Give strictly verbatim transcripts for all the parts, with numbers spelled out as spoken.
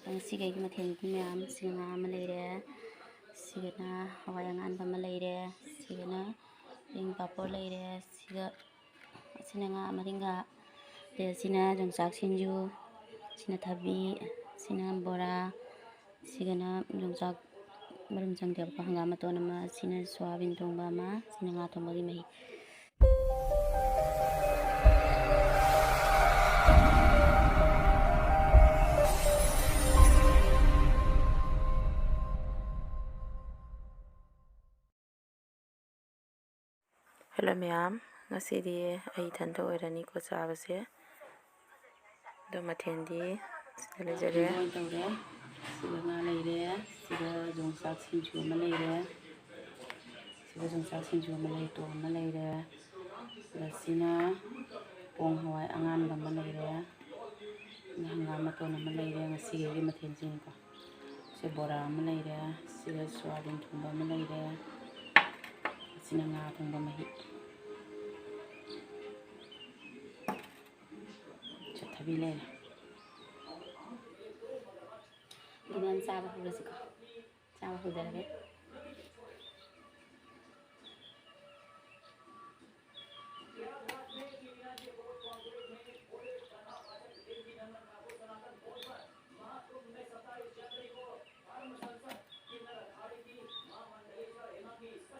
ꯉꯁꯤꯒꯤ ꯑꯩꯒꯤ ꯃꯊꯦꯜꯗꯤ ꯃꯌꯥꯝ, ꯁꯤꯒ ꯉꯥ ꯑꯃ ꯂꯩꯔꯦ, ꯁꯤꯒꯅ ꯍꯋꯥꯏ ꯑꯉꯥꯟꯕ ꯑꯃ ꯂꯩꯔꯦ, ꯁꯤꯒꯅ ꯄꯤꯡ ꯄꯥꯄꯣꯔ ꯂꯩꯔꯦ, ꯁꯤꯒ, ꯑꯁꯤꯅ ꯉꯥ ꯃꯔꯤꯡꯒꯥ, ꯑꯗꯩ ꯑꯁꯤꯅ ꯌꯣꯡꯆꯥꯛ ꯁꯤꯡꯖꯨ, ꯁꯤꯅ ꯊꯕꯤ, ꯁꯤꯅ ꯕꯣꯔꯥ, ꯁꯤꯒꯅ ꯌꯣꯡꯆꯥꯛ ꯃꯔꯨꯝ ꯆꯪꯗꯦꯕꯀꯣ, ꯍꯪꯒꯥꯝ ꯃꯇꯣꯟ ꯑꯃ, ꯁꯤꯅ ꯁꯣꯌꯥꯕꯤꯟ ꯊꯣꯡꯕ ꯑꯃ, ꯁꯤꯅ ꯉꯥ ꯊꯣꯡꯕꯒꯤ ꯃꯍꯤ꯫ ꯍꯜꯂꯣ ꯃꯌꯥꯝ, ꯉꯁꯤꯗꯤ ꯑꯩ ꯏꯊꯟꯇ ꯑꯣꯏꯔꯅꯤꯀꯣ ꯆꯥꯕꯁꯦ꯫ ꯑꯗꯣ ꯃꯊꯦꯜꯗꯤ ꯁꯤꯗ ꯂꯩꯖꯔꯦ꯫ ꯀꯩꯅꯣ ꯑꯣꯏꯅ ꯇꯧꯔꯦ꯫ ꯁꯤꯗ ꯉꯥ ꯂꯩꯔꯦ, ꯁꯤꯗ ꯌꯣꯡꯆꯥꯛ ꯁꯤꯡꯖꯨ ꯑꯃ ꯂꯩꯔꯦ, ꯁꯤꯗ ꯌꯣꯡꯆꯥꯛ ꯁꯤꯡꯖꯨ ꯑꯃ ꯂꯩ, ꯇꯣ ꯑꯃ ꯂꯩꯔꯦ, ꯑꯗ ꯁꯤꯅ ꯄꯣꯡ ꯍꯋꯥꯏ ꯑꯉꯥꯟꯕ ꯑꯃ ꯂꯩꯔꯦ, ꯑꯗ ꯍꯪꯒꯥꯝ ꯃꯇꯣꯟ ꯑꯃ ꯂꯩꯔꯦ꯫ ꯉꯁꯤꯒꯤ ꯑꯩꯒꯤ ꯃꯊꯦꯜꯁꯤꯡꯀꯣ꯫ ꯁꯤ ꯕꯣꯔꯥ ꯑꯃ ꯂꯩꯔꯦ, ꯁꯤꯗ ꯁꯣꯌꯥꯕꯤꯟ ꯊꯣꯡꯕ ꯑꯃ ꯂꯩꯔꯦ, ꯑꯁꯤꯅ ꯉꯥ ꯊꯣꯡꯕ ꯃꯍꯤ꯫ ꯆꯠꯊꯕꯤ ꯂꯩꯔꯦ꯫ ꯑꯗꯨꯃꯥꯏꯅ ꯆꯥꯕ ꯍꯧꯔꯁꯤꯀꯣ꯫ ꯆꯥꯕ ꯍꯧꯖꯔꯒꯦ꯫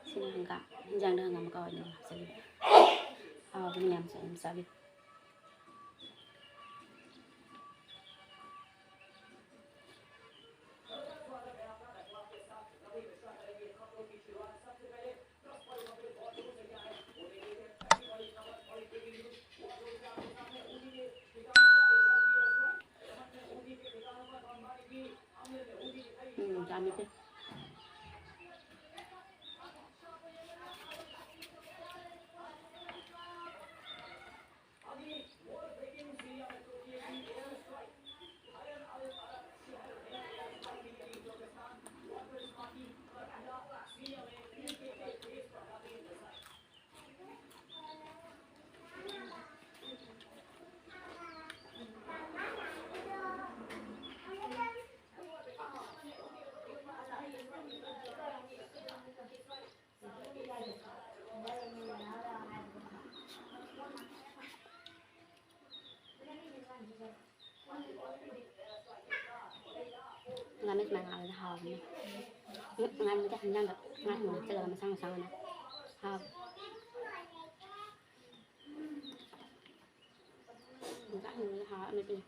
ꯁꯤꯅ ꯍꯪꯒꯥꯝ, ꯍꯤꯟꯖꯥꯡꯗ ꯍꯪꯒꯥꯝ ꯃꯀꯥ ꯑꯣꯏꯅ ꯍꯥꯞꯆꯜꯂꯦ꯫ ꯍꯥꯎꯕꯅꯤ, ꯌꯥꯝ ꯌꯥꯝ ꯆꯥꯕꯤꯌꯨ꯫ ꯎꯝ, ꯆꯥꯃꯤꯟꯅꯁꯦ꯫ ꯉꯥꯃꯦꯠ ꯁꯨꯃꯥꯏꯅ ꯉꯥꯜꯂꯗꯤ ꯍꯥꯎꯕꯅꯦ꯫ ꯎꯝ, ꯉꯥꯃꯦꯠꯇ ꯍꯤꯟꯖꯥꯡꯗ ꯉꯥ ꯊꯣꯡꯕ ꯍꯥꯞꯆꯤꯜꯂꯒ ꯃꯁꯥꯡ ꯃꯁꯥꯡ ꯑꯣꯏꯅ ꯍꯥꯎꯕꯅꯦ꯫ ꯌꯣꯡꯆꯥꯛ ꯊꯣꯡꯕꯁꯦ ꯍꯥꯎꯔ ꯑꯃꯦꯠꯄꯁꯦ꯫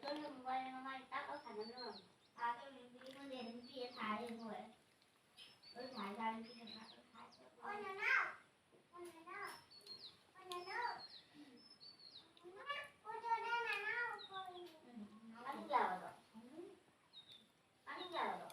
ꯅꯪꯅ ꯃꯣꯕꯥꯏꯜ ꯃꯃꯥꯏ ꯇꯥꯛꯑ ꯁꯥꯟꯅꯕ꯭ꯔꯣ? ꯁꯥꯗꯧꯔꯤꯗꯤ ꯑꯩꯉꯣꯟꯗ ꯑꯗꯨꯝ ꯄꯤꯔ ꯁꯥꯔꯦ ꯃꯣꯏ꯫ ꯂꯣꯏ ꯁꯥꯔ ꯆꯥꯔꯦ ꯄꯤꯔ ꯁꯥꯔ ꯂꯣꯏ ꯁꯥꯔꯦ꯫ ꯑꯣ ꯅꯅꯥꯎ! ꯑꯣ ꯅꯅꯥꯎ! ꯑꯣ ꯅꯅꯥꯎ! ꯑꯣ ꯅꯅꯥꯎ! ꯎꯝ, ꯅꯅꯥꯎ ꯌꯥꯕꯗꯣ꯫ ꯎꯝ, ꯅꯅꯥꯎ ꯌꯥꯕꯗꯣ꯫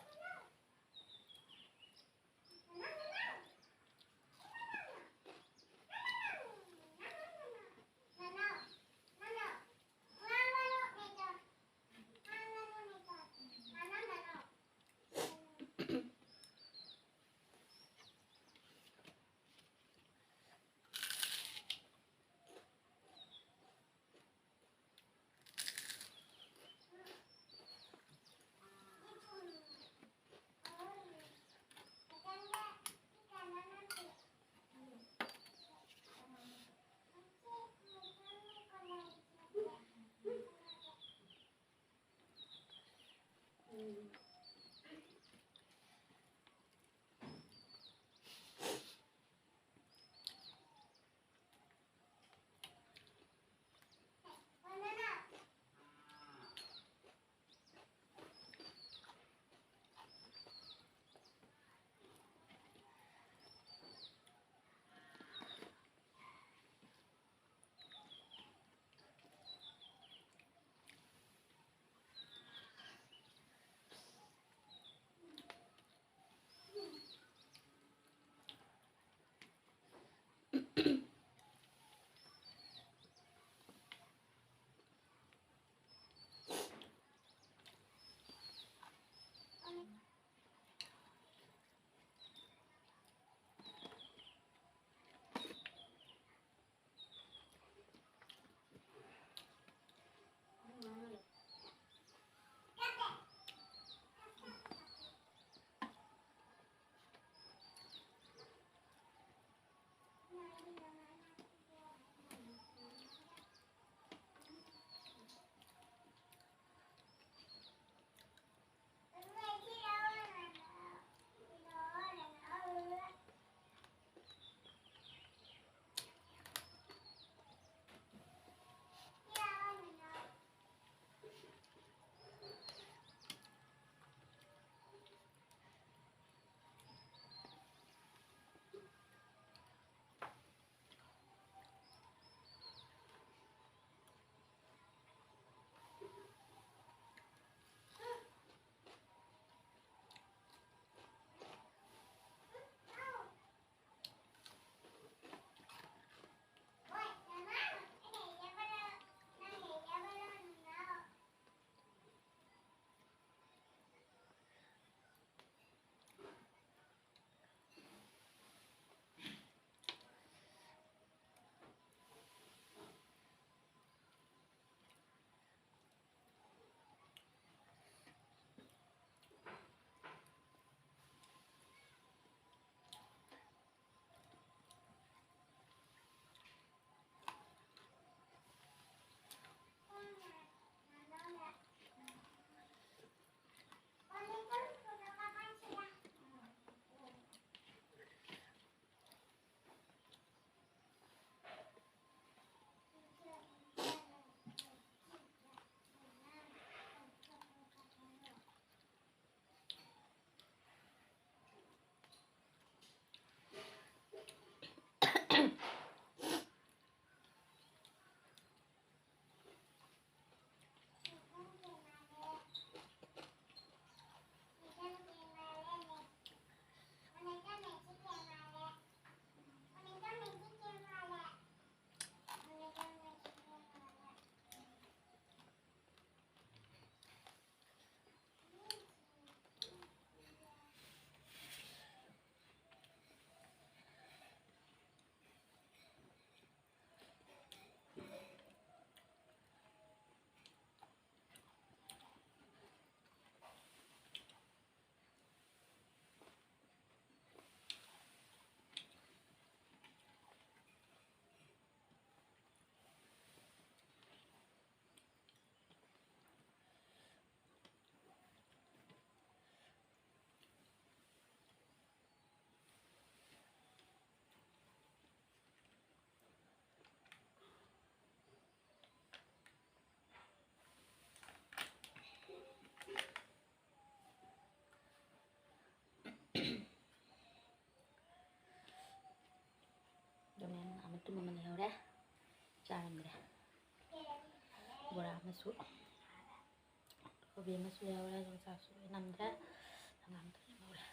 ꯑꯗꯨꯝ ꯑꯃ ꯂꯩꯍꯧꯔꯦ, ꯆꯥꯔꯝꯗ꯭ꯔꯦ꯫ ꯕꯣꯔꯥ ꯑꯃꯁꯨ, ꯀꯣꯕꯤ ꯑꯃꯁꯨ ꯂꯩꯍꯧꯔꯦ, ꯌꯣꯡꯆꯥꯛꯁꯨ ꯂꯣꯏ ꯅꯝꯗ꯭ꯔꯦ꯫ ꯍꯪꯒꯥꯝ ꯈꯛꯇ ꯂꯦꯝꯍꯧꯔꯦ꯫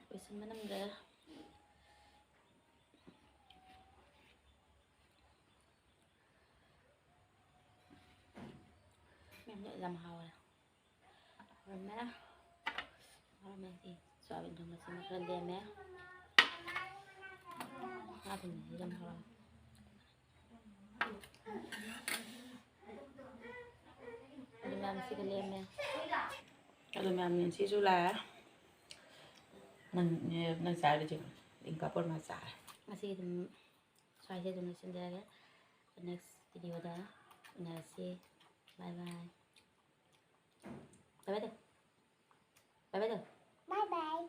ꯂꯣꯏꯁꯤꯟꯕ ꯅꯪꯗ꯭ꯔꯦ꯫ ꯌꯥꯝ ꯍꯥꯎꯋꯦ꯫ ꯍꯥꯎꯔꯝꯃꯦ꯫ ꯍꯥꯎꯔꯝꯃꯦ꯫ ꯁꯤ ꯁꯣꯌꯥꯕꯤꯟ ꯊꯣꯡꯕꯁꯤꯃ ꯈꯔ ꯂꯦꯝꯃꯦ꯫ ꯉꯥ ꯊꯣꯡꯕꯁꯤ ꯌꯥꯝ ꯍꯥꯎꯔꯝꯃꯦ꯫ ꯑꯗꯨ ꯃꯌꯥꯝꯁꯤꯒ ꯂꯦꯝꯃꯦ꯫ ꯑꯗꯨ ꯃꯌꯥꯝ ꯌꯦꯟꯁꯤꯁꯨ ꯂꯥꯛꯑꯦ꯫ ꯅꯪ, ꯅꯪ ꯆꯥꯔꯤꯁꯦ ꯏꯪꯀꯥꯄꯣꯔ ꯃꯥ ꯆꯥꯔꯦ꯫ ꯉꯁꯤ ꯑꯗꯨꯝ ꯁ꯭ꯋꯥꯏꯁꯦ ꯑꯗꯨꯝ ꯂꯣꯏꯁꯤꯟꯖꯔꯒꯦ꯫ Next videoꯗ ꯎꯅꯔꯁꯤ꯫ Bye bye꯫ Bye bye ꯇꯧ꯫ Bye bye ꯇꯧ꯫ Bye bye꯫